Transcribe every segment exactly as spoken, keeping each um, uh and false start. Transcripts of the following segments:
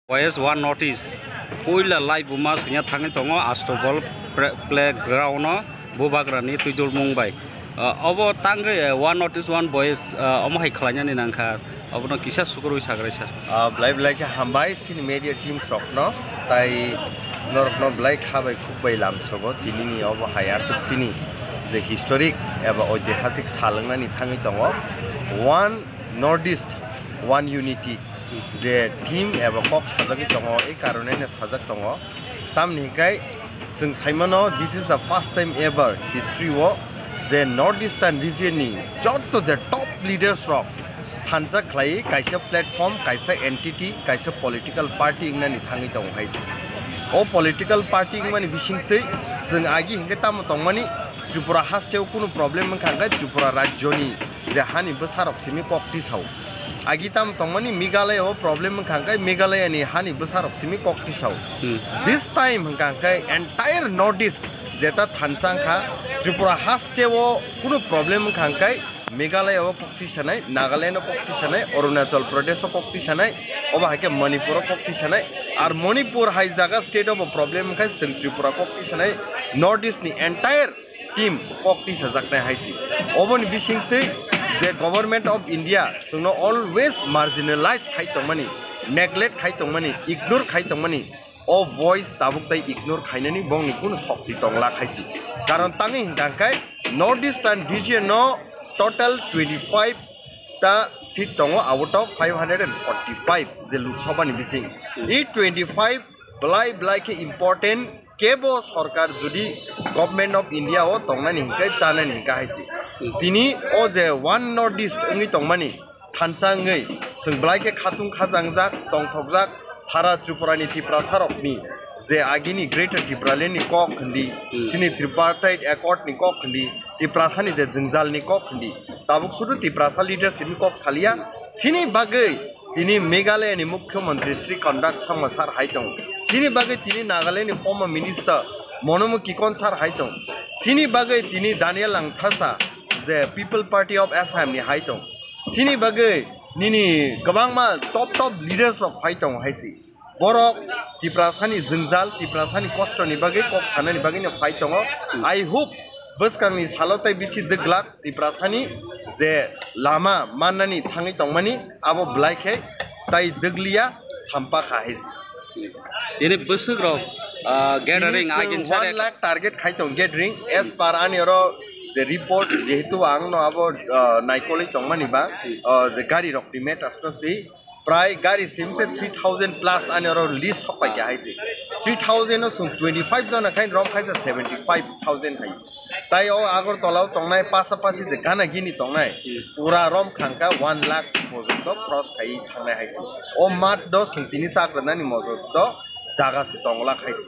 Boys One North East puila laibuma singya thangwi tongo Astobol pre-, playground o Bubagrani twidulmung bai. Ah, obo tangwi, eh, One North East One Boys, ah, omo hai khlainani nangkha, obono kisa sukurwi sagrai sir. Ah, belai belai khe hambai chini media teams rokno, tai norokno belai kha bai khuk bai lamsogo tinini obo hai aswk chini je historic eba oitihasik sal wngnani thangwi tongo. One North East, One Unity. Je theme eba kok sajagwi tongo, ei karoneno sajak tongo. Tamni hinkhe chwng saimano, this is the first time ever history o je North Eastern region ni joto je top leaders rok thansa khlai kaisa platform, kaisa entity, kaisa political party wngnani thangwi tongo hai se. O political party wngmani bisingtwi chwng agi hinkhe tamo tongmani, Tripura hasteo kunu problem wngkha hinkhe Tripura rajyoni je hani bwsarok simi kok tisao. Agi tamo tongmani Meghalaya o problem wngkha hinkhe Meghalaya ni hani bwsarok simi kok tisao. Hmm. This time wngkha hinkhe entire North East jeta thansa wngkha, Tripura hasteo kunu problem wngkha hinkhe Meghalaya o kok tisanai, Nagaland o kok tisanai, Arunachal Pradesh o kok tisanai, obo hai khe Manipur o kok tisanai. Ar Manipur hai jaga state o bo problem wngkha chwng Tripura kok tisanai, North East ni entire team kok tisajaknai hai se. Oboni bisingtwi je Government of India chwngno always marginalize khai tongmani, neglect khai tongmani, ignore khai tongmani, o voice tabuk tai ignore khainani bongni kunu shokti tongla khai se. Karon tangwi hinkha hinkhe North Eastern region no total twenty five ta seat tongo out of five hundred and forty five je Lok Sabha ni bising. I twenty five belai belai khe important, kebo sorkar jodi Government of India o tongnani hinkhe chanani hinkhe hai se. Tini o je One North East wngwi tongmani thansa wngwi chwng belai khe khatung khajangjak, tongthokjak, sara Tripura ni Tiprasa rokni je agini Greater Tipraland ni kok hindi, Hmm. chini Tripartite Accord ni kok hindi, Tiprasa ni je jwngjal ni kok hindi, tabuk sudu Tiprasa leadership ni kok saliya, chini bagwi tini Meghalaya ni Mukhyamantri Sri Conrad Sangma sir hai tongo, chini bagwi tini Nagaland ni former minister Monomu Kikon sir hai tongo, chini bagwi tini Daniel Langthasa je People Party of Assam ni hai tongo. Chini bagwi nini kwbangma top top leaders rok phai tongo hai se. Borok Tiprasani jwngjal, Tiprasani kostoni bagwi kok sanani bagwi no phai tongo. I hope bwskangni salo tei bisi dwglak Tiprasani je lama mannani thangwi tongmani abo belai khe tai dwgliya sampa kha hai se. Tini bwswk rok, ah, gathering, tini I chwng think one lakh target khai tong gathering as per ani oro je report, jehetu ang no abo, ah, naikolwi tongmani ba, ah, je gari rok ni matters no twi prai gari sim se three thousand plus ani oro list sok pai kha hai se. Three thousand no chwng twenty five jona khai rom khai se seventy five thousand hai. Tai o Agartala o tongnai pasapasi je gana gini tongnai, Hmm. pura rom khangka one lakh porjonto cross khai thangnai hai se. O mat do chwng tini chak rwnani mojo do jaga se tongla khai se.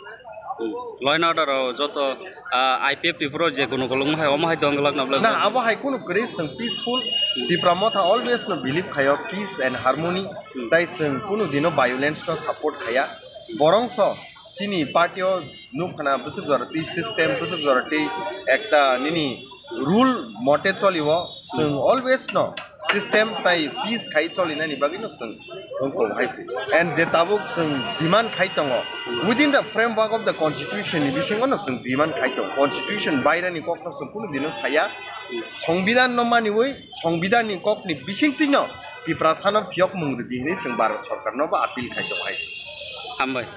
Law and order o joto, ah, I P F T Pro je kono kolong hai, omo hai dong glak na blak. Na, abo hai kunu kwrwi chwng peaceful. Tipra Motha always no believe khayo peace and harmony. Hmm. Tai chwng kunu dino violence no support khaya. Borongso chini party o nuk khana bwswk jora twi system, bwswk jora twi ekta nini rule mote choli o. Chwng always no system tai peace khai cholinani bagwi no chwng wngkok hai se. And je tabuk chwng demand khai tongo, within the framework of the constitution ni bisingo no chwng demand khai tongo. Constitution bairani kok no chwng kunu dino saya. Songbidan no maniwi, songbidan ni kok ni bisingtwi no Tiprasa no phiyok mung rwdi hinwi chwng Bharat Sarkar no bo appeal khai tongo hai se. Hambai.